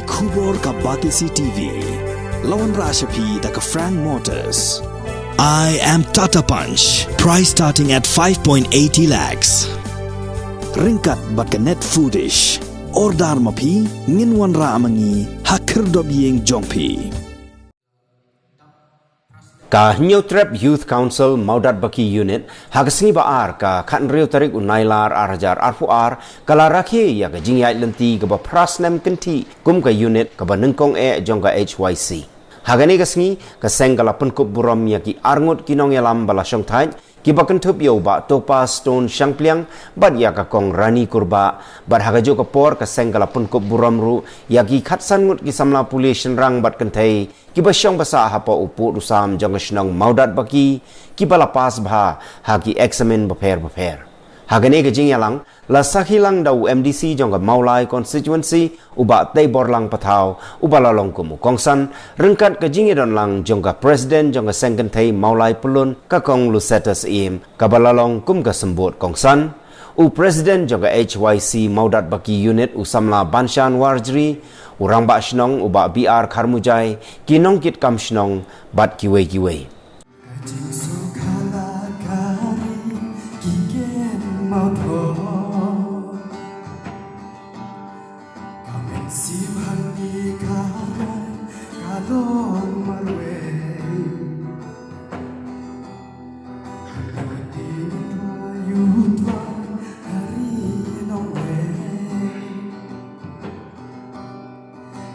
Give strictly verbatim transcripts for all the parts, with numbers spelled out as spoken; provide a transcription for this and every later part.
Khubor ka Batesi T V. La wanrah sha phi da ka Frank Motors. I am Tata Punch. Price starting at five point eighty lakhs. Ryngkat bad ka Net Foodish. Order ma phi, ngin wanrah ma ngi ha khyrdop ïing jong phi. Ka Hynñiewtrep Youth Council Mawdatbaki Unit, ha ka sngi ba ar ka khatnriew tarik u Nailar ar hajar arphew ar, ka la rakhe ïa ka jingïaid lynti kaba phra snem kynthih kum ka unit kaba nyngkong eh jong ka H Y C. Ha kane ka sngi, ka seng ka la pynkup burom ïa ki arngut ki nongïalam ba la shongthait, kiba kynthup ïa u Bah Topa Stone Shangpliang, bad ïa ka Kong Rani Kurbah, bad ha kajuh ka por ka seng ka la pynkup burom ruh ïa ki khatsan ngut ki samla pule shynrang bad kynthei, kiba shong basa hapoh u pud u sam jong ka shnong Mawdatbaki, kiba la pass bha ha ki eksamin bapher bapher. Ha kane ka jingïalang, la sakhi lang da u M D C jong ka Mawlai Constituency, u Bah Teiborlang Pathaw, uba la long kum u kongsan, ryngkat ka jingïadon lang jong ka President jong ka Seng Kynthei Mawlai Pyllun, ka Kong Lucetta Syiem, kaba la long kum ka symbud kongsan. U President jong ka H Y C Mawdatbaki Unit u samla Banshan Warjri, u Rangbah Shnong u Bah B R Kharmujai, ki nongkitkam shnong, bad kiwei kiwei. Ka jingsuk ha la ka ri ki kem mawdor. Ka mynsiem ha ngi ka rai ka long marwei. Ka la dei na yu twan ha ri nongwei.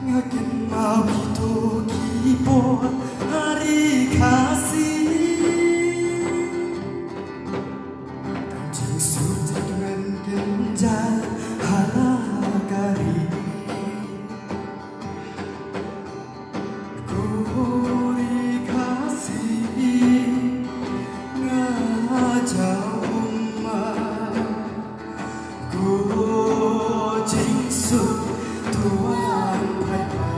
Nga kynmaw kito ki por ha ri Khasi. Tang jingsuk jingkmen kynjah ha la ka ri. Ko ri Khasi nga jaw ma. Ko jingsuk tuan phai pha.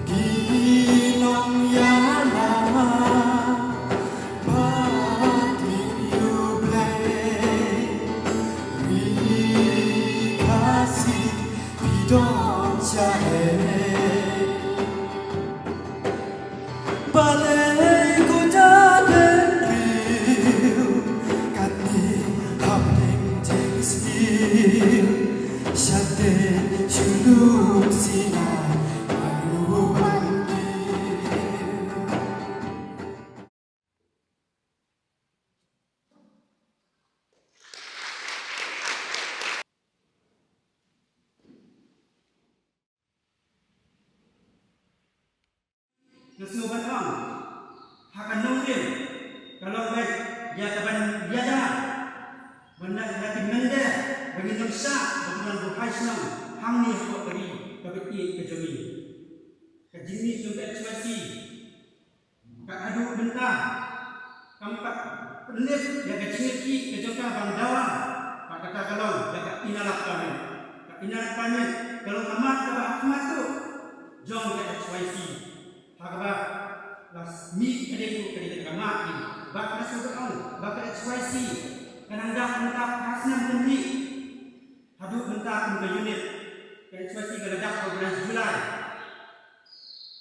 Ki nongïalam ba ki ïu blei. Ri Khasi phi don sha ei. Balei ko jadon briew katne hapdeng jingsniew. Shadei shu lum sina ma u ban kiew. Nga sngew ban ong ha ka nongrim ka long beit ïa ka ban ïada ban da ïa ki mynder ba ngin ym shah ba ki nongbuhai shnong hangne hapoh ka ri kaba ïeit ka jong ngi. Ka jingmih jong ka H Y C ka haduh mynta kam pat pynlip ïa ka jingïakhih ka jong ka ban dawa. Bad kata ka long ïa ka Inner Line Permit. Ka Inner Line Permit ka long ka mat kaba ha khmat jong ka H Y C. Ha kaba la mih ka dei ka dei ka mat ni. Bad ka shu ong ba ka H Y C ka nang dap mynta ka snem kynthih. Haduh mynta kum ka unit ka H Y C ka la dap ka bulan July.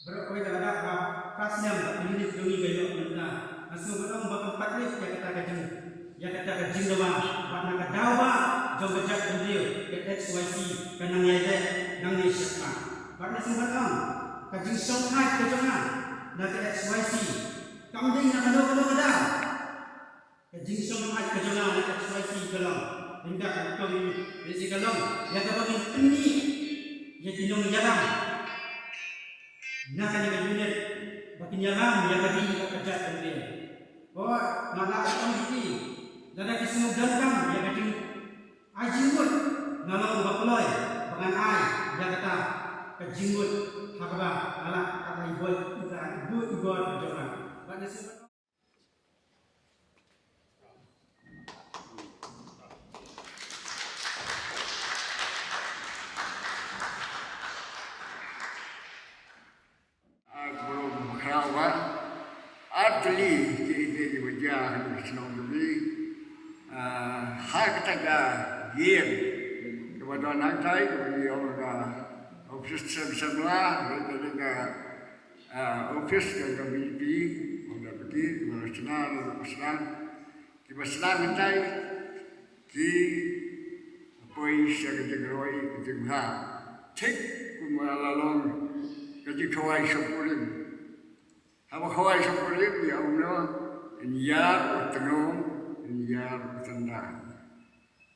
Baroh kawei ka la dap ba ka snem ba ka unit jong ngi ka ïoh mynta. Nga sngew ban ong ba kam pat leh ïa kata ka jing, ïa kata ka jingdawa bad na ka daw ba jong ka jaitbynriew ka H Y C ka nang ïaid nangne shakhmat. Bad nga sngew ban ong ka jingshongthait ka jong nga na ka H Y C kam dei na kano kano ka daw. Ka jingshongthait ka jong nga na ka H Y C ka long, ryngkat ka kong ni, ka long ïa kaba ngin pyni ïa ki nongïalam na kane ka unit ba kin ïalam ïa ka ri bad ka jaitbynriew. Ko nga la ong ïa ki, lada ki sngewdonkam ïa ka jing ai jingmut, nga long uba kloi ba ngan ai ïa kata ka jingmut ha kaba nga la kat ai bor, ïa ka bor, ïa ka bor ka jong nga. Bad nga sngewbha Ar burom khraw ba ar tylli ki ide ki baja ha shnong jong ngi. Ah, ha kata ka ïing kaba Nangtai kaba ngi ong ka office sem sem la, ka ka ka office ka ka B J P, ong da pati, ong da sna, ong da sna, kiba sna nangtai, ki poi sha ka jingroi ka jingha. Thik kumba la long ka jingkhawai shongkurim. Haba khawai shongkurim ïa uno, in ïar u tnum, in ïar u tyndang.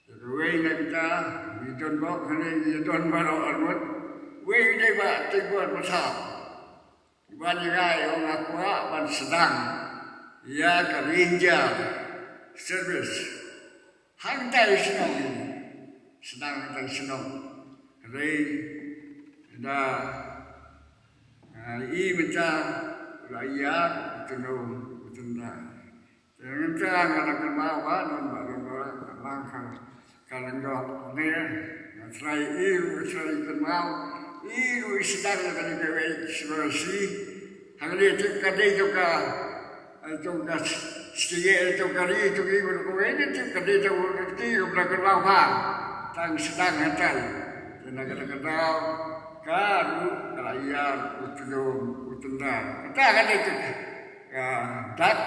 Ïa kawei na kita, ngi don bok kane, ngi don baroh arngut. Wei dei ba tibor pasal. Ban ïa ngai ong nga kwah ban sdang ïa ka ranger service. Hangtai shnong, sdang hangtai shnong. Rei da i mynta la ïa tnum tnda. Ngan tang nga la kynmaw ba don ba don ba lang ka ka lang dok ne. Nga trai i ru trai kynmaw i ru i sdang ka ni ka wei sdang si. Hang ni tip ka dei to ka to ka stige to ka ri to ki ru ko wei ni tip ka dei to ka ti ru la kynmaw ba tang sdang hangtai. Tena ka ka daw ka ru ka la ïa u tnum u tnda. Ka ta ka dei to ka dak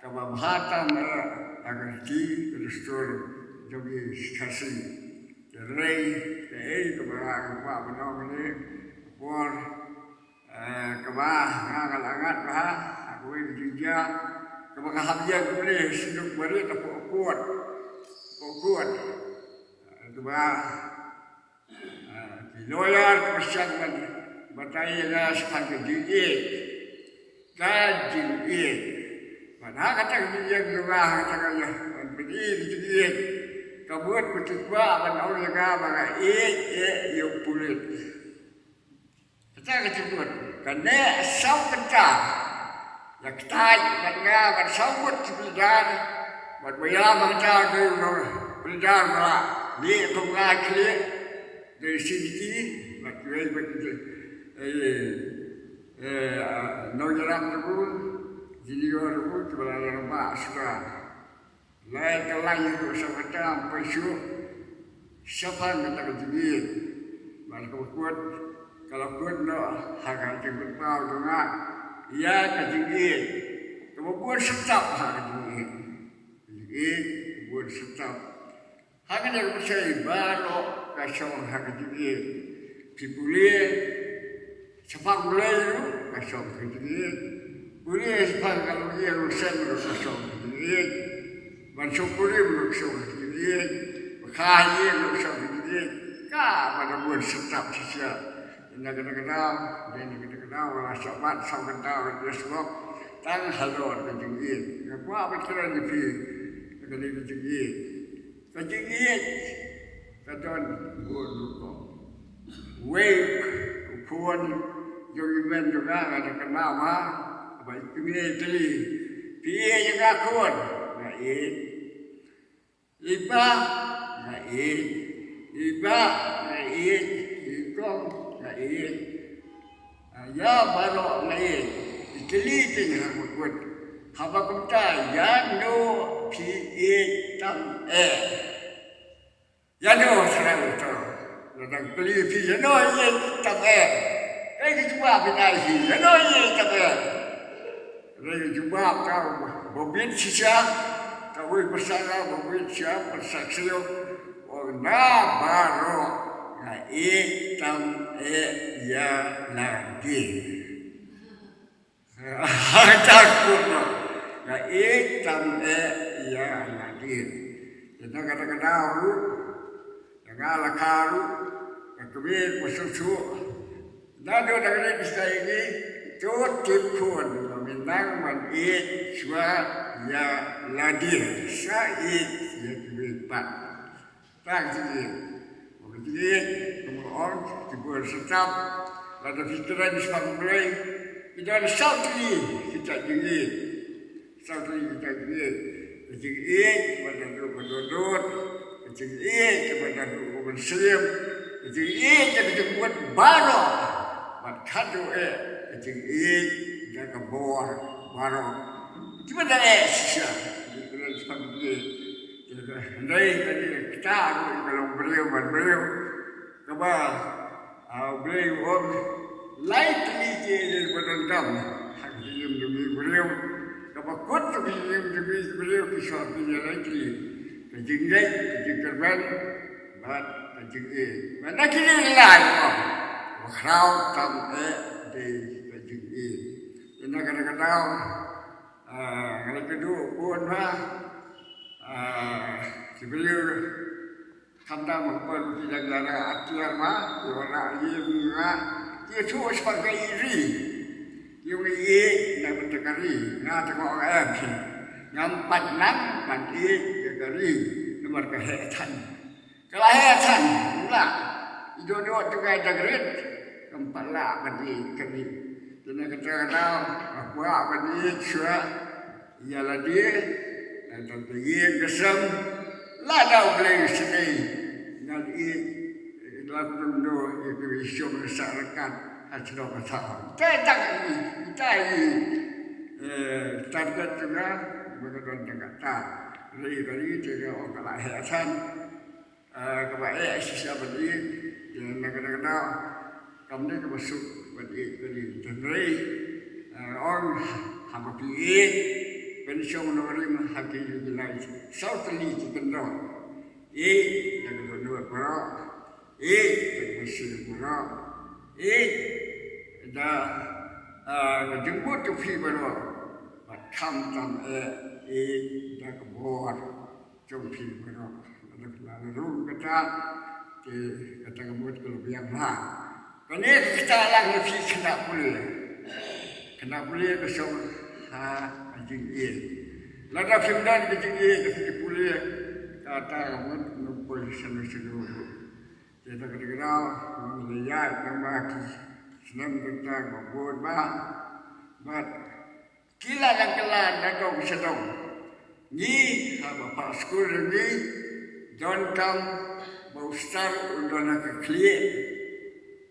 kaba bha tam ha ka ri ka dustur jong ki Khasi. Ka rei kaei kaba nga kwah ban ong ne por kaba nga nga la ngat bha ha kawei ka jingjia kaba ka hap ïa ka pule senduk barit hapoh court, hapoh court kaba Ki lawyer ki pyrshang ban batai ïa nga shaphang ka jingïeit. Ka jingïeit. Bad ha kata ka jingïeit jong nga ha kata ka ïa ban pyni ka jingïeit. Ka mut ba ki kwah ban ong ïa nga ba nga ïeit ïa u pulit. Kata ka jingmut ka neh saw kynta. Ïa kata bad nga bad saw ngut ki pynïadei bad ba ïalam bad kata ki pynïadei ba la dei kum nga khlieh dei shisha bad kiwei bad ki nongïalam ruh junior ruh kiba la ïalam ba suda. Lai ka lai ruh sa kata poi shuh shaphang kata ka jingïeit. Bad kaba kut ka la kut noh ha ka jingpynpaw jong nga ïa ka jingïeit. Kaba bun syrtap ha ka jingïeit. Ka jingïeit bun syrtap. Ha kane ka pyrshah baroh ka shong ha ka jingïeit. Ki pule shaphang Blei ruh ka shong ka jingïeit. Pule shaphang ka longïing longsem ruh ka shong ka jingïeit. Ban shongkurim ruh ka shong ka jingïeit. Ba kha ïing ruh ka shong ka jingïeit. Ka ban da bun syrtap shisha. Na kata ka daw, na kata ka daw, la shabat saw ka daw, yes bok. Tang halor ka jingïeit. Nga kwah ban kren ïa phi. Na kata ka jingïeit. Ka jingïeit ka don bun rukom. Wei u khun jong i mei jong nga nga da kynmaw ba ba i kmie i kylli, phi ïeit ïa nga khun? Nga ïeit. I pa? Nga ïeit. I bah? Nga ïeit. I kong? Nga ïeit. Ïa baroh nga ïeit. I kylli te nga kut. Haba kumta ïano phi ïeit tam eh? Ïano sra to? Lada kylli phi ïano ïeit tam eh? Kaei ka jubab phi ai hi ïano ïeit tam eh? Kaei ka jubab ka ba bit shisha. Kawei pyrsa ka ba bit shisha pyrsa ksiew. Ong na baroh nga ïeit tam eh ïa lade. Takut noh. Nga ïeit tam eh ïa lade. Te na kata ka daw ruh, te nga la kha ruh, ka kmie ka suk suk. Naduh da ka ri ka stai ngi, to tip khun ba me nang ban ïeit shuwa ïa lade. Sa ïeit ïa kiwei pat. Tang jingïeit. Ba ka jingïeit, kumba ong, ki bun syrtap. Lada phi kren shaphang U Blei, ki don saw tylli kita jingïeit. Saw tylli kita jingïeit. Ka jingïeit ba naduh ka dudut, ka jingïeit ba naduh ka mynsiem, ka jingïeit ka jingmut baroh. Bad khatduh eh ka jingïeit da ka bor baroh. Kiba da eh shisha. Ki kren shaphang jingïeit. Hynrei kane ka ktah ruh ka long briew bad briew. Kaba, ah, u Blei u ong, lai tylli ki ïeit ba donkam ha ka jingim jong ngi briew. Kaba kut ka jingim jong ngi briew ki shong ki ïa lai tylli. Ka jingngeit, ka jingkyrmen, bad ka jingïeit. Bad na kine ki lai, u ong, ba khraw tam eh dei ka jingïeit. Te na kane ka daw, ah, nga la kynduh bun ba, ah, ki briew khamtam ha ka por ba ki dang ïa atiar ma, ïa wanrah ïing nga, ki ïathuh shaphang ka ri. Ïa ngi ïeit na ka bynta ka ri, nga te nga ong em. Ngam pat nang ban ïeit ïa ka ri, namar ka heh than. Ka la heh than, la. I doh doh tu ka dang rit, kam pat lah ban ïeit ka ri. Te na kata ka daw, nga kwah ban ïeit shuwa ïa lade, na ka bynta ïing ka sem, lada U Blei u sdei, ngan ïeit, eh, lada ym don ïa ka ri shong ka sah ryngkat ha shnong ka thaw. Te tang i, ita i, eh, target jong nga, ba ka don tang kata. Ri ka ri te ka ong ka la heh than. Ah, kaba eh shisha ban ïeit, te na kata ka daw, kam dei kaba suk ban ïeit ban ïeit. Hynrei, ah, ong haba phi ïeit, phin shong nongrim ha ki jingïeit. Saw tylli ki kyndong. Ïeit da ka dohnud baroh. Ïeit da ka mynsiem baroh. Ïeit da, ah, ka jingmut jong phi baroh. Bad khamtam eh ïeit da ka bor jong phi baroh. Lada phi la rung kata, te kata ka mut ka la biang bha. Kane ka ktah lang ïa phi khynnah pule. Khynnah pule ka shong ha ka jingïeit. Lada phim don ka jingïeit, ka jingpule, kata ka mut ngam poi shano shano. Te kata ka daw, ngam la ïaid nangba ki snem kata ka bun bha. Bad ki la dang kylla na dong sha dong. Ngi haba phah skul ngi donkam ba u star un don ha ka khlieh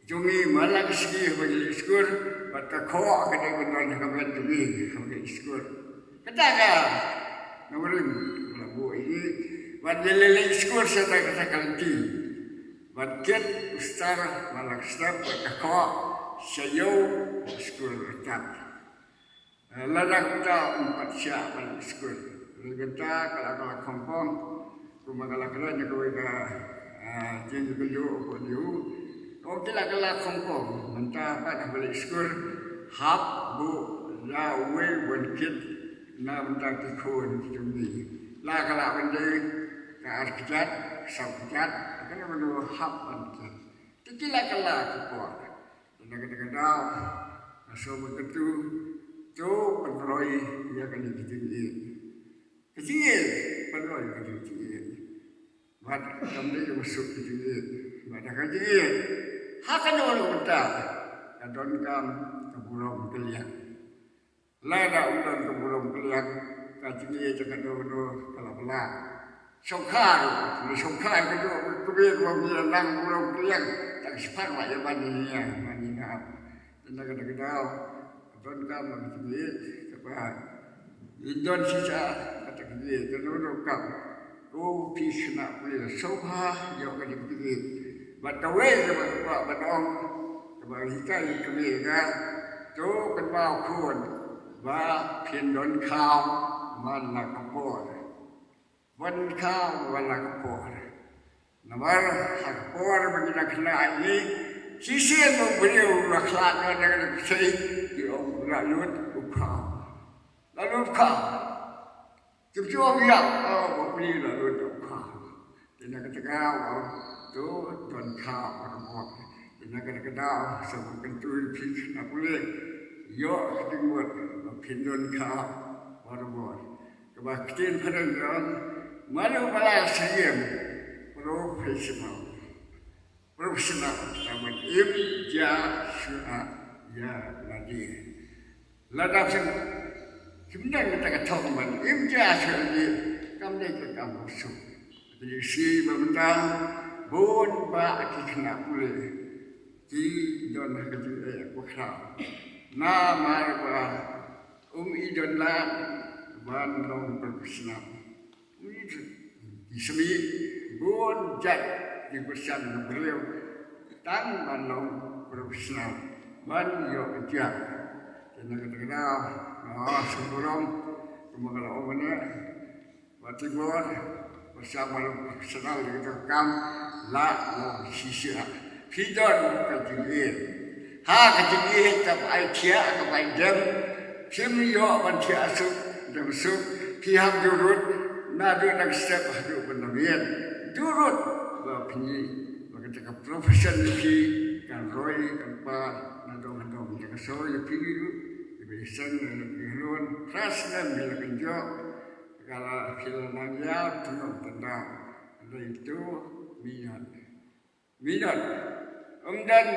jong ngi man la ka sngi haba ngi leit skul, bad ka khoh ka dei ban don ha ka met jong ngi haba ngi leit skul. Kata ka nongrim la buh ïa ngi ban ïaleit skul sha kata ka lynti. Ban kit u star man la ka step bad ka khoh sha ïew skul ryngkat. Eh, lada kumta ym pat shah ban leit skul. Hynrei mynta ka la, ka la khongpong. Kumba ka la kren ïa kawei ka, eh, jingkynduh u Blei. Ong ki la, ka la khongpong. Mynta pat haba leit skul, hap buh la uwei ban kit na bynta ki khun ki jong ngi. La ka la ban dei ka ar kjat, saw kjat, ka la ban hap ban kit. Te ki la kylla ki por. Te na kata ka daw, nga sngewbha kyntu, to pynroi ïa kane ka jingïeit. Ka jingïeit, pynroi ïa kane ka jingïeit. Bad kam dei kaba suk ka jingïeit. Bad da ka jingïeit, ha kano kano ka bynta, ka donkam ka burom ka liang. Lada ym don ka burom ka liang, ka jingïeit jong kano kano ka la bylla. Shongkha ruh, shongkha ka dei ka kmie kaba ym ïa nang burom ka liang, tang shiphang la ïa ban ïa, ban ïa ngap. Te na kata ka daw, donkam ka jingïeit kaba ym don shisha kata ka jingïeit, kano kano ka kam. Ko phi khynnah pule, sngewbha ïoh ka jingïeit. Bad kawei kaba nga kwah ban ong, kaba hikai ïa ka kmie ka, to kynmaw khun ba phin don khaw man la ka por. Ban khaw man la ka por. Namar ha ka por ba ngi dang khynnah ïa ngi, shisien ba u briew u la khlad ïa ka, ka sei, ki ong la lut u khaw. La lut u khaw. Kim ju ong ïa, oh, ba phi la lut u khaw. Te na kata ka, oh, to don khaw ha ka por. Te na kata ka daw, sa ba kyntu ïa phi na pule. Ïoh ka jingmut ba phin don khaw ha ka por. Kaba ktien phareng ka ong, mano ba la syriem professional. Professional, tang ban im jia shuwa ïa lade. Lada phim, phim don kata ka thong ban im jia shuwa ïa lade, kam dei ka kam ba suk. Te shi ba mynta, bun bah ki khynnah pule ki don ha ka jingeh bakhraw. Namar ba um i don lad ban long professional. Um i don Ki simi bun jait ki kyrshan ki briew tang ban long professional ban ïoh ka jia. Te na kata ka daw nga ong sngewburom kumba ka la ong mynne ba tibor ba sha ban long professional ïa kata ka kam la long shisha. Phi don ka jingïeit. Ha ka jingïeit kaba ai thiah kaba ai dem. Phim ïoh ban thiah suk dem suk. Phi hap durut naduh dang step haduh ban da miet. Durut ba phi ba kata ka profession jong phi kan roi kan par na dong ha dong. Te ka sngewbha ïa phi ruh ïa phi seng ïa phi hlun. Trust them ïa la kan jok. Ka la phi la nang ïa phi nong tenda. Dei tu minot. Minot. Ym don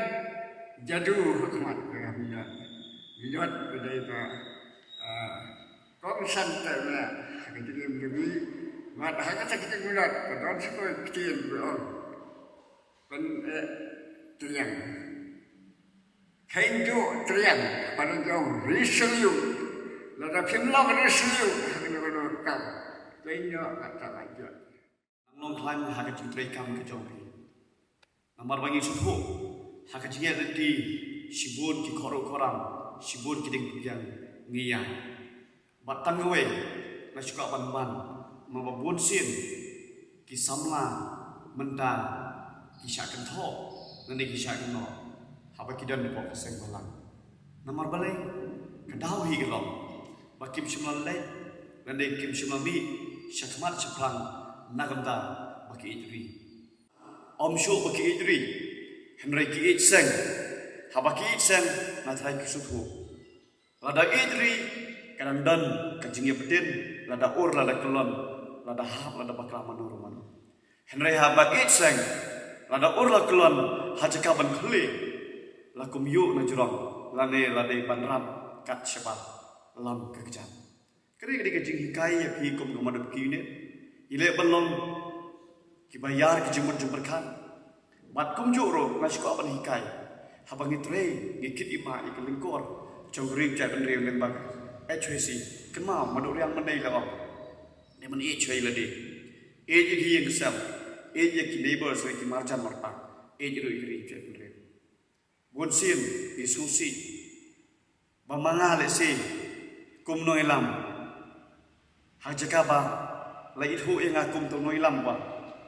jadu ha khmat ka minot. Minot ka dei ka, ah, kongsan te na ha ka jingim jong ngi. Wat ha kata ka jingminot ka don sa kawei ka ktien ba ong. Pyneh triang. Kheiñ duh triang, pyneh jong ri sylliu. Lada phim long ri sylliu ha kano kano ka kam, kheiñ duh kata ka jot. Nang long khlaiñ ha ka jingtrei kam ka jong phi. Namar ba ngi sngewthuh ha ka jingïaid lynti shibun ki khoroh khoram, shibun ki dieng pdiang ngi ïa. Bad tang kawei nga shu kwah ban ban, namar ba bun sien ki samla mynta ki shah kynthoh lane ki shah kynnoh haba ki don hapoh ka seng bhalang. Namar balei? Ka daw hi ka long ba kim shym la leit lane kim shym la mih sha khmat shaphrang na ka bynta ba ki ïeit ri. Ym shuh ba ki ïeit ri, hynrei ki ïeit seng. Haba ki ïeit seng, nga tharai ki sngewthuh. Lada ïeit ri, ka dang don ka jingïapdin, lada ur lada kyllon, lada hap lada bakla mano ruh mano. Hynrei haba ïeit seng, lada ur la kyllon, ha jaka ban khlieh, la kum ïuh na jrong, lane la dei ban rap kat shaba lam ka kjat. Ka dei ka dei ka jinghikai ïa phi kum ka mother ki unit. Ïa leh ban long kiba ïar ki jingmut jingpyrkhat. Bad kumjuh ruh nga shu kwah ban hikai. Haba ngi trei ngi kit i ba ïa ka lyngkor jong ka ri jaitbynriew lyngba H Y C. Kynmaw Maduh Riang mynne la ong, dei ban ïeit shuwa ïa lade. Ïeit ïa ki ïing ki sem. Ïeit ïa ki neighbors, ïa ki marjan marpa. Ïeit ruh ïa ka ri jaitbynriew. Bun sien ngi sngewsih ba ma nga lehse kum nongïalam ha jaka ba la ithuh ïa nga kum uto u nongïalam ba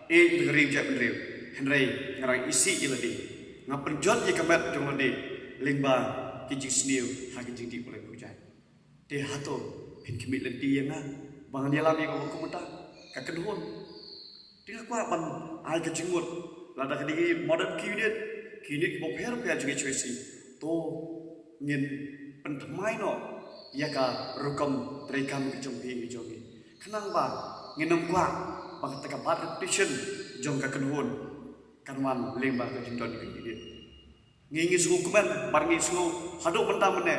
ïeit ïa ka ri jaitbynriew, hynrei nga dang isih ïa lade. Nga pynjot ïa ka met jong lade lyngba ki jingsniew ha ki jingdih pule pujai. Te hato phin khmih lynti ïa nga ba ngan ïalam ïa ka hukum mynta ka kynhun? Te nga kwah ban ai ka jingmut lada ka dei ki mother ki unit, ki unit kiba pher pher jong H Y C, to ngin pynthymmai noh ïa ka rukom treikam ka jong phi ka jong ngi. Khnang ba ngin ym kwah ba kata ka bad reputation jong ka kynhun kan wan lyngba ka jingdon ka unit. Ngi ngi sngewkmen bad ngi sngew haduh mynta mynne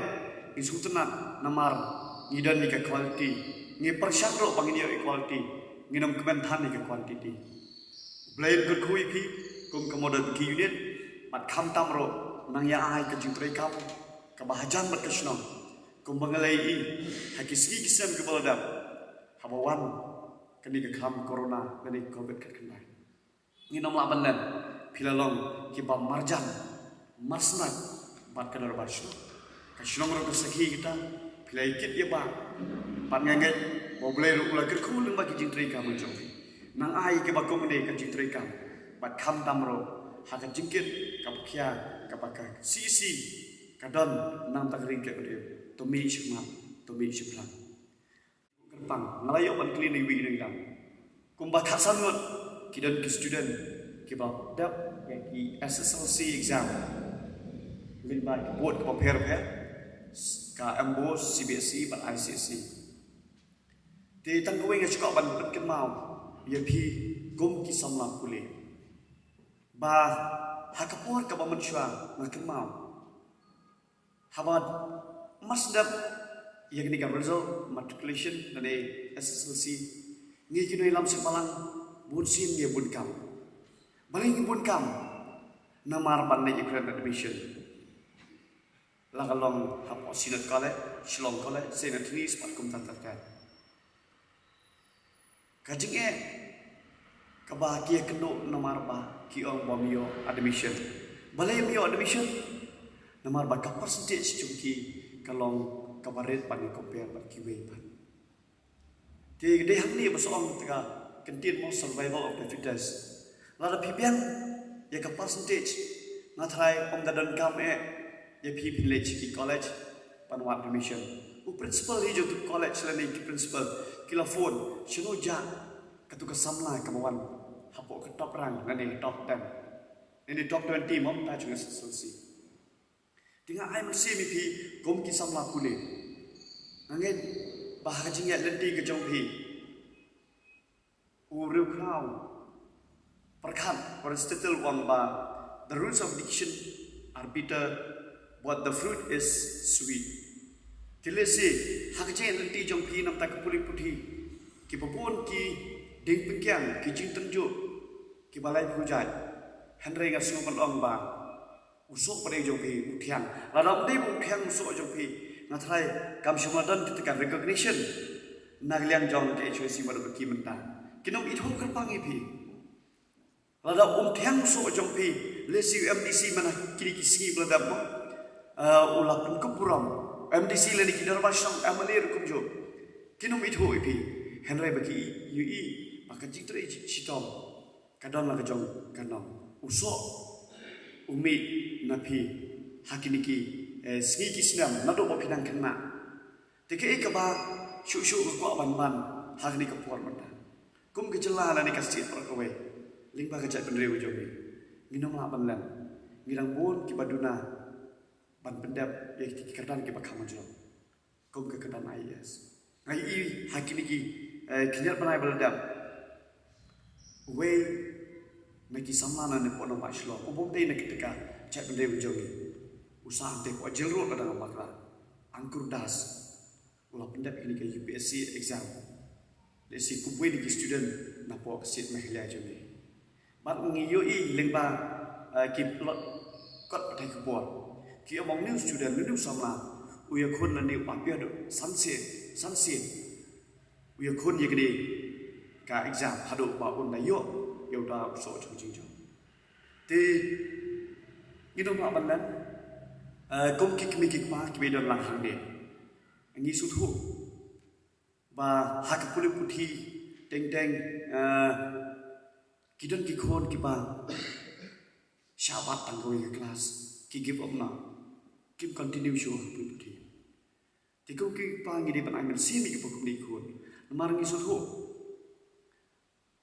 ngi sngewtynnat namar ngi don ïa ka quality. Ngi pyrshang ruh ba ngin ïoh ïa ka quality, ngin ym kmen than ïa ka quantity. U Blei un kyrkhu ïa phi kum ka mother ki unit bad khamtam ruh nang ïa ai ka jingtreikam kaba hajan bad ka shnong kumba nga la ïohi ha ki sngi ki snem kiba la dep haba wan kane ka khlam corona lane ka covid khatkhyndai. Ngin ym lah ban len, phi la long kiba marjan, marsnat bad ka dorbar shnong. Ka shnong ruh ka sakhi kita, phi la ïakit ïabah bad nga ngeit ba U Blei ruh u la kyrkhu lyngba ki jingtrei ka jong phi. Nang ai kiba kum ne ka jingtrei ka bad khamtam ruh ha ka jingkit kaba khia kaba ka C C ka don nangta ka ri ka briew. To mih sha khmat, to mih sha phlang. Kyrpang, nga la ïoh ban kylli na iwei i nongïalam. Kumba khatsan ngut ki don ki student kiba dep ïa ki S S L C exam lyngba ki board kiba pher pher, ka MBOSE, C B S E bad I C S E. Te tang kawei nga shu kwah ban pynkynmaw ïa phi kum ki samla pule ba ha ka por kaba mynshuwa nga kynmaw haba mar sdang ïa kane ka result matriculation lane S S L C, ngi ki nongïalam sha balang bun sien ngi bun kam. Balei ngi bun kam? Namar ban leit ïakren admission, la ka long hapoh Synod College, Shillong College, Saint Anthony's bad kumta ter ter. Ka jingeh Kaba ki ïakynduh namar ba ki ong bym ïoh admission. Balei ym ïoh admission? Namar ba ka percentage jong ki ka long kaba rit ban compare bad kiwei pat. Te dei hangne ba shu ong te ka ktien mo, survival of the fittest. Lada phi biang ïa ka percentage, nga tharai ym da donkam eh ïa phi phin leit sha ki college ban wad admission. U principal hi jong ki college lane ki principal ki la phone, shano jah katu ka samla kaba wan hapoh ka top rank lane top ten lane top twenty mo, mynta jong ka S S L C. Te nga ai mynsiem ïa phi kum ki samla pule. Nga ngeit ba ha ka jingïaid lynti ka jong phi, u riewkhraw pyrkhat, Aristotle u ong ba the roots of education are bitter, but the fruit is sweet. Te lehse ha ka jingïaid lynti jong phi namar ka pule puthi, kiba bun ki diengpyngkiang, ki jingtynjuh kiba lai pyrshah. Hynrei nga sngew ban ong ba u soh pat jong phi u thiang. Lada ym dei ba u thiang u soh jong phi, nga tharai kam shym la don kita ka recognition na ka liang jong ka H Y C bad ki mynta. Kin ym ithuh kyrpang ïa phi. Lada um thiang u soh jong phi, lehse u M D C mynta kine ki sngi ba la dep mo, eh, u la pynkup burom. M D C lane ki dorbar shnong, M L A ruh kumjuh. Kin ym ithuh ïa phi. Hynrei ba ki ïohi ba ka jingtrei shitom ka don la ka jong ka nong. U soh u mih na phi ha kine ki, eh, sngi ki snem naduh ba phi dang khynnah. Te kaei kaba shuh shuh nga kwah ban ban ha kane ka por mynta, kum ka jylla lane ka state baroh kawei, lyngba ka jaitbynriew jong ngi, ngin ym lah ban len. Ngi dang bun kiba duna ban pyndep ïa ki kyrdan kiba kham majuh, kum ka kyrdan I A S. Nga ïohi ha kine ki, eh, khyndiat bnai ba la dep, uwei na ki samla na ne pon ba shlong, u bym dei na kita ka jaitbynriew jong ngi, u sah hangtei hapoh jail road lada ngam bakla, Ankur Das. U la pyndep ïa kane ka U P S C exam. Lehse kumwei na ki student napoh ka state Meghalaya jong ngi. Bad ngi ïohi lyngba, eh, ki lot kot pathai khubor, ki ong ba une u student, une u samla, u ïakhun lane u pass ïa u san sien, san sien. U ïakhun ïa kane ka exam haduh ba un da ïoh ïa uta u soh jong ka jingjop. Te ngin ym lah ban len, eh, kum ki kmie ki kpa kiba don lang hangne. Ngi sngewthuh ba ha ka pule puthi teng teng, eh, ki don ki khun kiba shah wad tang kawei ka klas, ki give up noh, kim continue shuh ha ka pule puthi. Te kum ki kpa ngi dei ban ai mynsiem ïa kiba kumne ki khun. Namar ngi sngewthuh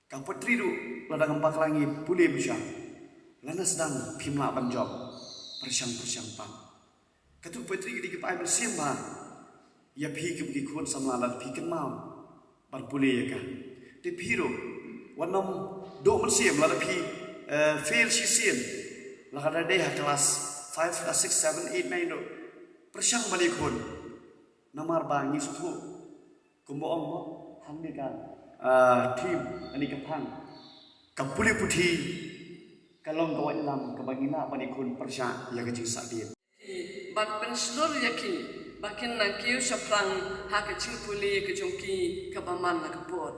ka poetry ruh lada ngam bakla ngi pule bishar, lada sdang phim lah ban jop, pyrshang pyrshang pat. Katu poetry ka dei kaba ai mynsiem bha ïa phi kum ki khun samla lada phi kynmaw ban pule ïa ka. Te phi ruh wat nym duh mynsiem lada phi, eh, fail shisien, lada dei ha klas five, klas six, seven, eight, nine ruh pyrshang ban ïakhun. Namar ba ngi sngewthuh kumba ong mo, hangne ka, ah, theme, hangne ka phang, ka pule puthi ka long ka waitlam kaba ngi lah ban ïakhun pyrshah ïa ka jingsahdien. Bad pynshlur ïa ki ba kin nang kiew shaphrang ha ka jingpule ka jong ki kaba man la ka por.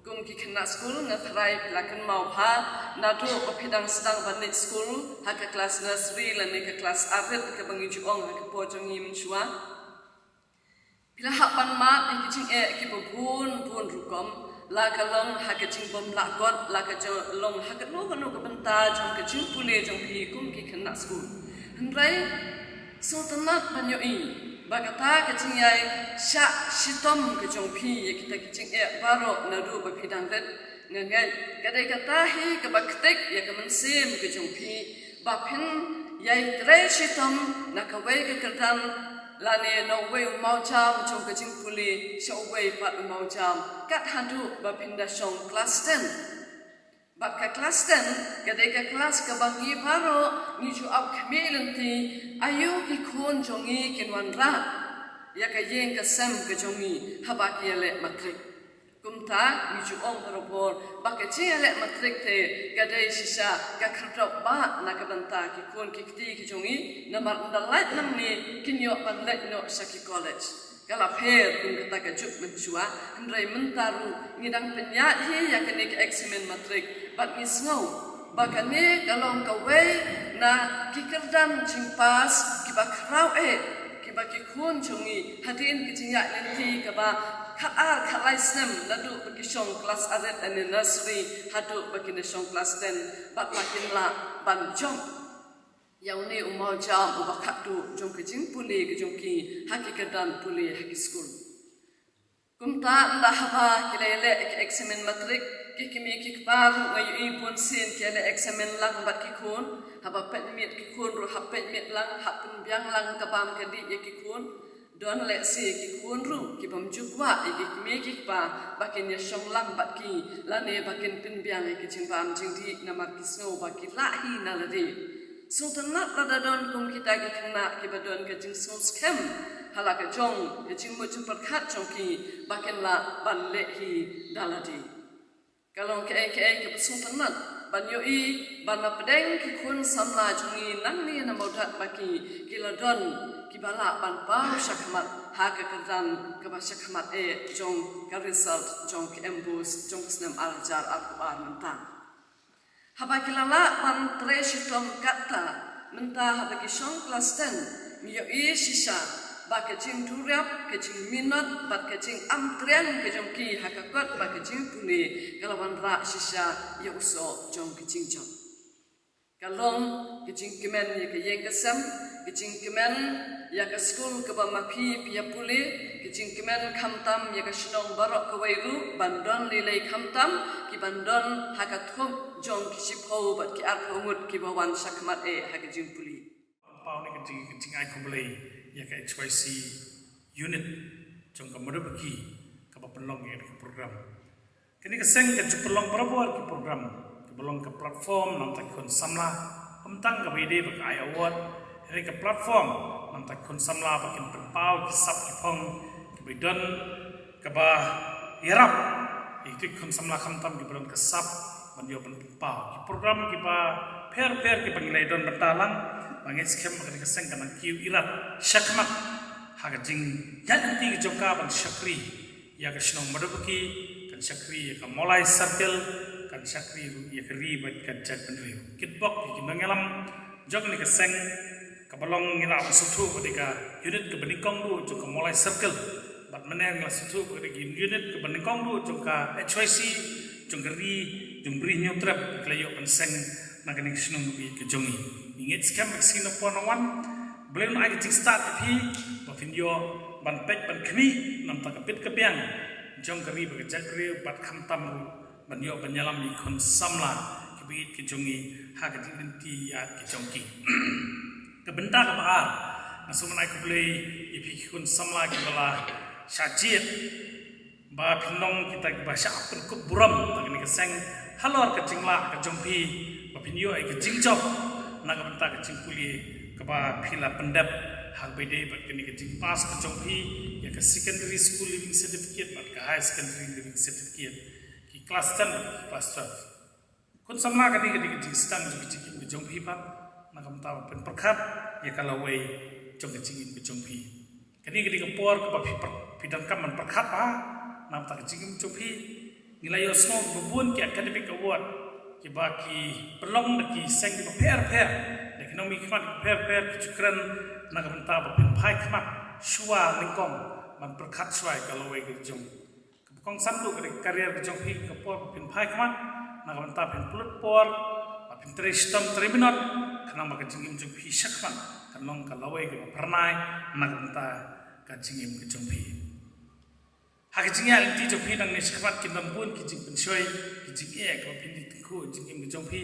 Kum ki khynnah skul, nga tharai phi la kynmaw bha naduh ba phi dang sdang ban leit skul ha ka klas nursery lane ka klas arit kaba ngi ju ong ha ka por jong ngi mynshuwa. Phi la hap ban mad ïa ki jingeh kiba bun bun rukom, la ka long ha ka jingbymlah kot, la ka jong, long ha kano kano ka bynta jong ka jingpule jong phi kum ki khynnah skul. Hynrei sngewtynnat ban ïohi ba kata ka jingïaishah shitom ka jong phi ïa kita ki jingeh baroh naduh ba phi dang rit, nga ngeit ka dei kata hi kaba ktik ïa ka mynsiem ka jong phi ba phin ïaitrei shitom na kawei ka kyrdan lane na uwei u mawjam jong ka jingpule sha uwei pat u mawjam, kat haduh ba phin da shong klas ten. Bad ka klas ten ka dei ka klas kaba ngi baroh ngi ju ap khmih lynti aïu ki khun jong ngi kin wanrah ïa ka ïing ka sem ka jong ngi haba ki ïaleh matrik. Kumta ngi ju ong barabor ba ka jingïaleh matrik te ka dei shisha ka khyrdop bah na ka bynta ki khun ki kti ki jong ngi, namar ynda lait nangne kin ïoh ban leit noh sha ki college. Ka la pher kum kata ka juk mynshuwa, hynrei mynta ruh ngi dang pynïaid hi ïa kane ka eksamin matrik. Bad ngi sngew ba kane ka long kawei na ki kyrdan jingpass kiba khraw eh kiba ki khun jong ngi hadien ki jingïaid lynti kaba khat ar khat lai snem naduh ba ki shong klas aret lane nursery haduh ba kin da shong klas ten bad ba kin lah ban jop ïa une u mawjam uba khatduh jong ka jingpule ka jong ki ha ki kyrdan pule ha ki skul. Kumta ynda haba ki la ïaleh ki eksamin matrik, ki kmie ki kpa ruh nga ïohi bun sien ki ïaleh eksamin lang bad ki khun, haba peit miet ki khun ruh hap peit miet lang, hap pynbiang lang ka bam ka dih ïa ki khun. Don lehse ki khun ruh ki bym ju kwah ïa ki kmie ki kpa ba kin ïa shong lang bad ki lane ba kin pynbiang ïa ki jingbam jingdih namar ki sngew ba ki lah hi na lade. Sngewtynnat lada don kum kita ki khynnah kiba don ka jingsngewskhem ha la ka jong ka jingmut jingpyrkhat jong ki ba kin lah ban leh hi da lade. Ka long kaei kaei kaba sngewtynnat ban ïohi ba na pdeng ki khun samla jong ngi nangne na Mawdat ba ki ki la don kiba lah ban paw shakhmat ha ka kyrdan kaba shakhmat eh jong ka result jong ka MBOSE jong ka snem ar hajar arphew ar mynta. Haba ki la lah ban trei shitom katta mynta haba ki shong klas ten, ngi ïohi shisha ba ka jingduriap, ka jingminot bad ka jingam triang ka jong ki ha ka kot ba ka jingpule ka la wanrah shisha ïa u soh jong ka jingjop. Ka long ka jingkmen ïa ka ïing ka sem, ka jingkmen ïa ka skul kaba ma phi phi ïa pule, ka jingkmen khamtam ïa ka shnong baroh kawei ruh ban don lei lei khamtam ki ban don ha ka thup jong ki shiphew bad ki arphew ngut kiba wan shakhmat eh ha ka jingpule. Pynpaw ne ka jing ka jingai khublei ïa ka HYC unit jong ka Madhubaki kaba pynlong ïa ka program. Kane ka seng ka ju pynlong barabor ki program kiba long ka platform namar ki khun samla. Ym tang kaba ïadei bad ka ai award, hynrei ka platform namar ki khun samla ba kin pynpaw ki sap ki phong kiba don kaba ïarap ïa ki khun samla khamtam kiba don ka sap ban ïoh ban pynpaw ki program kiba pher pher kiba ngi la don bynta lang. Ba ngi skhem ba kane ka seng kan nang kiew irat shakhmat ha ka jingïaid lynti ka jong ka ban shakri ïa ka shnong Madhubaki, kan shakri ïa ka Mawlai Circle, kan shakri ruh ïa ka ri bad ka jaitbynriew. Kitbok ïa ki nongïalam jong kane ka seng kaba long ngi la sngewthuh ba dei ka unit kaba nyngkong duh jong ka Mawlai Circle. Bad mynne ngi la sngewthuh ba dei ka unit kaba nyngkong duh jong ka HYC, jong ka ri, jong Bri Hynñiewtrep, ki la ïoh ban seng na kane ka shnong kaba ïeit ka jong ngi. Ngi ngeit skhem ba ka sngi na por na wan, Blei un ai ka jingstad ïa phi ba phin ïoh ban peit ban khmih namar ka bit ka biang jong ka ri bad ka jaitbynriew bad khamtam ruh ban ïoh ban ïalam ïa ki khun samla kiba ïeit ki jong ngi ha ka jinglynti ïa ki jong ki. Ka bynta kaba ar, nga sngewbha ban ai khublei ïa phi ki khun samla kiba la shah jied ba phin long kita kiba shah pynkup burom na kane ka seng halor ka jinglah ka jong phi ba phin ïoh ïa ka jingjop na ka bynta ka jingpule kaba phi la pyndep ha kaba ïadei bad kane ka jingpass ka jong phi ïa ka secondary school leaving certificate bad ka higher secondary leaving certificate, ki class ten bad ki class twelve. Khun samla, kane ka dei ka jingsdang jong ka jingim ka jong phi pat na ka bynta ba phin pyrkhat ïa ka lawei jong ka jingim ka jong phi. Kane ka dei ka por kaba phi pyrkhat, phi donkam ban pyrkhat bha na ka bynta ka jingim jong phi. Ngi la ïohsngew ba bun ki academic award kiba ki pynlong da ki seng kiba pher pher, da ki nongmihkhmat kiba pher pher, ki ju kren na ka bynta ba phin phai khmat shuwa nyngkong ban pyrkhat shuwa ïa ka lawei ka jong. Kaba kongsan duh ka dei ka career ka jong phi, ka por ba phin phai khmat na ka bynta phin pynlut por ba phin trei shitom trei minot, khnang ba ka jingim jong phi shakhmat kan long ka lawei kaba phyrnai na ka bynta ka jingim ka jong phi. Ha ka jingïaid lynti jong phi nangne shakhmat kin don bun ki jingpynshoi, ki jingeh kaba phin ïa tyngkhuh jingim ka jong phi.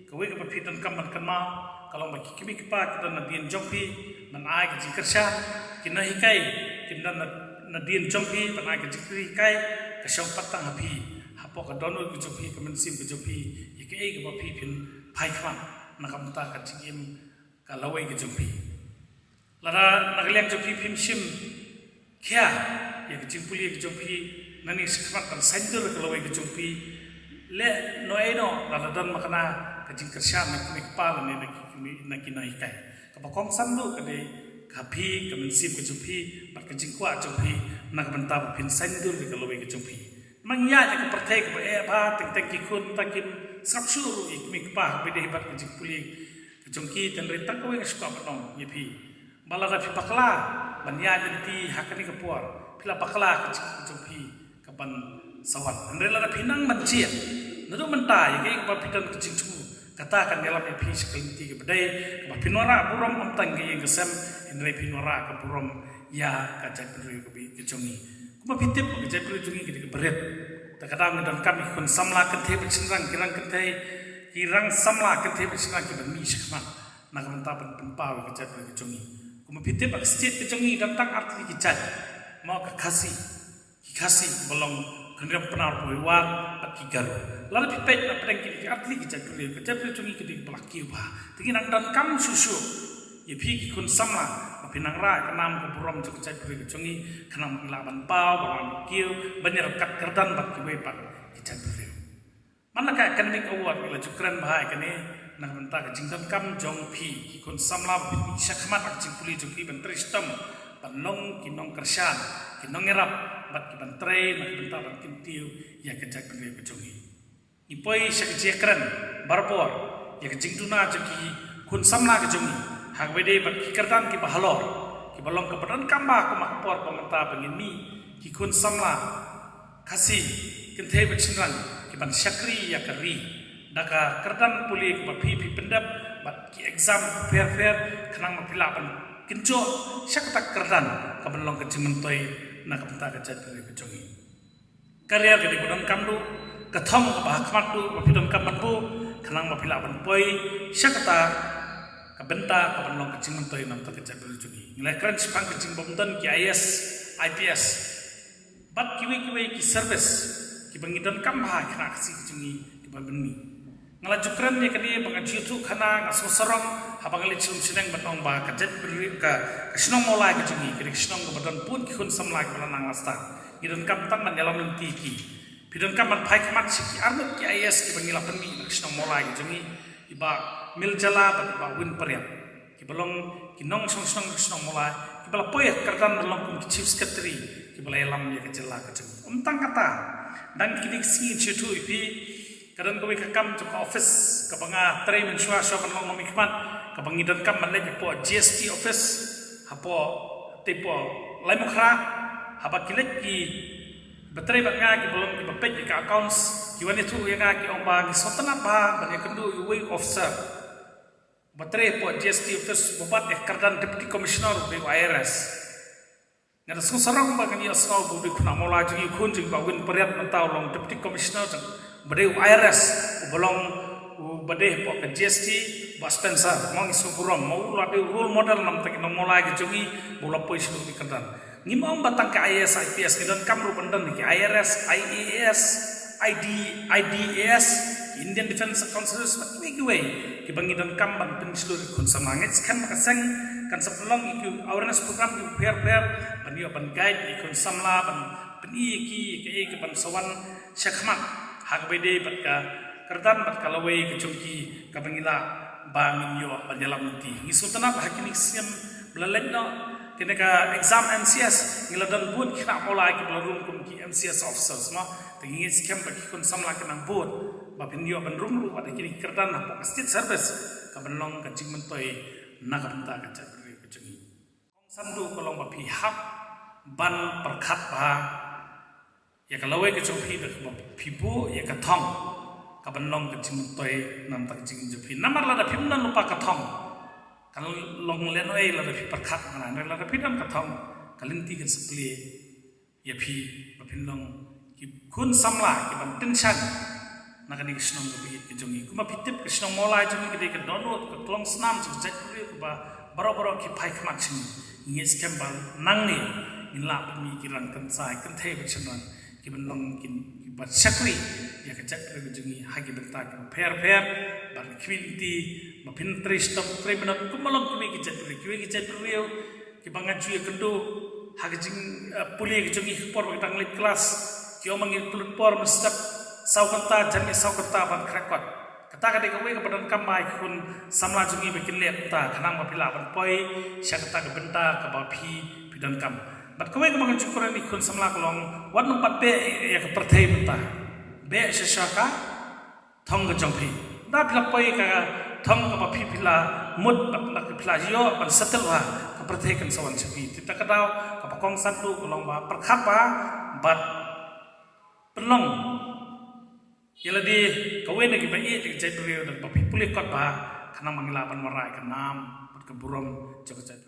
Kawei kaba phi donkam ban kynmaw ka long ba ki kmie ki kpa ki don nadien jong phi ban ai ka jingkyrshan, ki nonghikai kin don na, nadien jong phi ban ai ka jinghikai. Ka shong pat tang ha phi, hapoh ka dohnud ka jong phi, ka mynsiem ka jong phi, ïa kaei kaba phi phin phai khmat na ka bynta ka jingim ka lawei ka jong phi. Lada na ka liang jong phi phim shim khia ïa ka jingpule ka jong phi, nangne shakhmat ban saiñdur ka lawei ka jong phi, leh noh ei noh lada don makna ka jingkyrshan na ki kmie ki kpa lane na ki kmie, na ki nonghikai. Kaba kongsan duh ka dei ka phi, ka mynsiem ka jong phi bad ka jingkwah jong phi na ka bynta ba phin saiñdur ïa ka lawei ka jong phi. Namar ngi ïaid ha ka pyrthei kaba eh bha, teng teng ki khun ta kim Sngap shuh ruh ïa ki kmie ki kpa ba dei bad ka jingpule ka jong ki, hynrei tang kawei nga sngewkwah ban ong ïa phi ba lada phi bakla ban ïaid lynti ha kane ka por, phi la bakla ka jingim ka jong phi ka ban sa wan. Hynrei lada phi nang ban jied naduh mynta ïa kaei kaba phi don ka jingthmu, kata kan ïalam ïa phi sha ka lynti kaba dei, kaba phin wanrah burom ym tang ïa ka ïing ka sem, hynrei phin wanrah ka burom ïa ka jaitbynriew kaba ïeit ka jong ngi. Kumba phi tip ba ka jaitbynriew jong ngi ka dei kaba rit. Te ka dang ngi donkam ïa ki khun samla kynthei bad shynrang, ki rang kynthei, ki rang samla kynthei bad shynrang kiban mih shakhmat na ka bynta ban pynpaw ïa ka jaitbynriew ka jong ngi. Kumba phi tip ba ka state ka jong ngi don tang artylli ki jait, mo, ka Khasi, ki Khasi ba long Khynriam, Pnar, Poiwat bad ki Garo. Lada phi peit na pdeng kine ki artylli ki jaitbynriew, ka jaitbynriew jong ngi ka dei kaba la kiew bha. Te ngi nang donkam shuh shuh ïa phi ki khun samla ba phin nang rah ïa ka nam ka burom jong ka jaitbynriew ka jong ngi, khnang ba ngi lah ban paw, ban lah ban kiew, ban ïaryngkat kyrdan bad kiwei pat ki jaitbynriew. Man la ka Academic Award ngi la ju kren bha ïa kane na ka bynta ka jingdonkam jong phi ki khun samla ba phin mih shakhmat ha ka jingpule jong phi ban trei shitom ban long ki nongkyrshan, ki nongïarap bad kiban trei na ka bynta ban kyntiew ïa ka jaitbynriew ka jong ngi. Ngi poi sha ka jingkren barabor ïa ka jingduna jong ki khun samla ka jong ngi ha kaba ïadei bad ki kyrdan kiba halor, kiba long kaba donkam bha kum ha ka por ba mynta ba ngin mih ki khun samla Khasi kynthei bad shynrang kiban shakri ïa ka ri da ka kyrdan pule kaba phi, phi pyndep bad ki exam pher pher, khnang ba phi lah ban kynjoh sha kata ka kyrdan kaban long ka jingmyntoi na ka bynta ka jaitbynriew ka jong ngi. Career ka dei ba donkam duh, ka thong kaba ha khmat duh ba phi donkam ban buh, khnang ba phi lah ban poi sha kata ka bynta kaban long ka jingmyntoi na ka bynta ka jaitbynriew jong ngi. Ngi la kren shaphang ka jingbym don ki I A S, I P S bad kiwei kiwei ki service kiba ngi donkam bha ha ka Khasi ka jong ngi kiba pynmih. Nga la ju kren ïa kane ba nga ju ïathuh khana, nga sngewsarong haba nga leit sha Lumshnong ban ong ba ka jaitbynriew ka, ka shnong Mawlai ka jong ngi ka dei ka shnong kaba don bun ki khun samla kiba la nang la stad. Ngi donkam tang ban ïalam lynti ïa ki. Phi donkam ban phai khmat sha ki arngut ki I A S kiba ngi la pynmih na ka shnong Mawlai ka jong ngi, i Bah Miljala bad i Bah Win Pariat, kiba long ki nongshong shnong ka shnong Mawlai, kiba la poi ha ka kyrdan ban long kum ki Chief Secretary kiba la ïalam ïa ka jylla ka jong ngi. Ym tang kata, dang kine ki sngi ngi shu ïathuh ïa phi, ka don kawei ka kam jong ka office kaba nga trei mynshuwa shuwa ban long nongmihkhmat, kaba ngi donkam ban leit hapoh G S T office hapoh, te hapoh Laitumkhrah. Haba ki leit kiba trei bad nga, kiba long kiba peit ïa ka accounts, ki wan ïathuh ïa nga, ki ong ba ngi sngewtynnat bha ban ïakynduh ïa uwei u officer ba trei hapoh G S T office uba bat ïa ka kyrdan Deputy Commissioner uba dei u I R S. Nga da sngewsarong ba ngan ïohsngew ba u dei u khynnah Mawlai jong ngi, u khun jong i Bah Win Pariat mynta u long Deputy Commissioner jong, uba dei u I R S, uba long, uba dei hapoh ka G S T, Bah Spencer. Mo, ngi sngewburom, mo, u la dei u role model na ka bynta ki nong Mawlai ka jong ngi ba u la poi sha kane ka kyrdan. Ngim ong ba tang ka I A S, I P S, ngi donkam ruh ban don ki I R S, I A S, I D, I D A S, Indian Defence Council, bad kiwei kiwei kiba ngi donkam ban pynshlur ïa ki khun samla. Nga ngeit skhem ba ka seng kan sa pynlong ïa ki awareness program kiba pher pher ban ïoh ban guide ïa ki khun samla, ban pyni ïa ki ïa kaei kaban sa wan shakhmat ha kaba ïadei bad ka kyrdan bad ka lawei ka jong ki kaba ngi lah ba ngin ïoh ban ïalam lynti. Ngi sngewtynnat ha kine ki snem ba la leit noh, kine ka exam M C S, ngi la don bun ki khynnah Mawlai kiba la rung kum ki M C S officers, mo. Te ngi ngeit skhem ba ki khun samla kin nang bud ba phin ïoh ban rung ruh bad kine ki kyrdan hapoh ka state service kaban long ka jingmyntoi na ka bynta ka jaitbynriew ka jong ngi. Kongsan duh ka long ba phi hap ban pyrkhat bha ïa ka lawei ka jong phi, da kaba phi buh ïa ka thong kaban long ka jingmyntoi na ka bynta ka jingim jong phi. Namar lada phim don lypa ka thong, kan long lehnohei lada phi pyrkhat, hynrei lada phi don ka thong, ka lynti kan sa plie ïa phi ba phin long ki khun samla kiban pynshai na kane ka shnong kaba ïeit ka jong ngi. Kumba phi tip, ka shnong Mawlai jong ngi ka dei ka dohnud, ka klongsnam jong ka jaitbynriew kaba baroh baroh ki phai khmat sha ngi. Ngi ngeit skhem ba nangne ngin lah ban mih ki rang kynsai, kynthei bad shynrang kiban long ki, kiba shakri ïa ka jaitbynriew ka jong ngi ha ki bynta kiba pher pher. Bad ngi khmih lynti ba phin trei shitom trei minot kumba long kiwei ki jaitbynriew, kiwei ki jaitbynriew kiba nga ju ïakynduh ha ka jing, eh, pule ka jong ngi ha ka por ba ki dang leit klas, ki ong ba ngi pynlut por mynstep saw kynta, janmiet saw kynta ban khreh kot. Kata ka dei kawei kaba donkam ba ïa ki khun samla jong ngi ba kin leh kumta, khnang ba phi lah ban poi sha kata ka bynta kaba phi, phi donkam. Bad kawei kaba ngan shu kren ïa ki khun samla ka long, wat nym pat beh ïa ka pyrthei mynta. Beh shisha ka thong ka jong phi. Da phi la poi ka thong kaba phi phi la mut bad phi la ïoh ban settle ba ka pyrthei kan sa wan sha phi. Te ta ka daw kaba kongsan ruh ka long ba pyrkhat ba bad pynlong ïa lade kawei na kiba ïeit ïa ka jaitbynriew da kaba phi pule kot ba khnang ba ngi lah ban wanrah ïa ka nam bad ka burom jong ka jaitbynriew.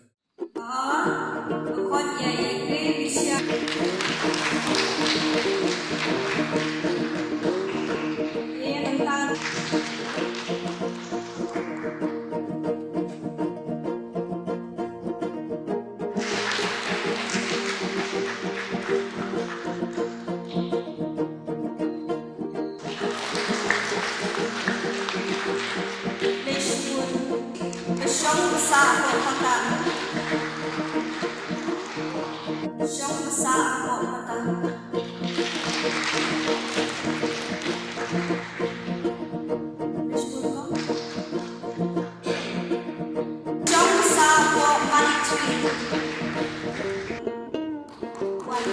Leshbun. Ka shong ka sah hapoh patang. Ka shong ka sah hapoh patang. Leshbun ko. Ka shong ka sah hapoh money tree. One.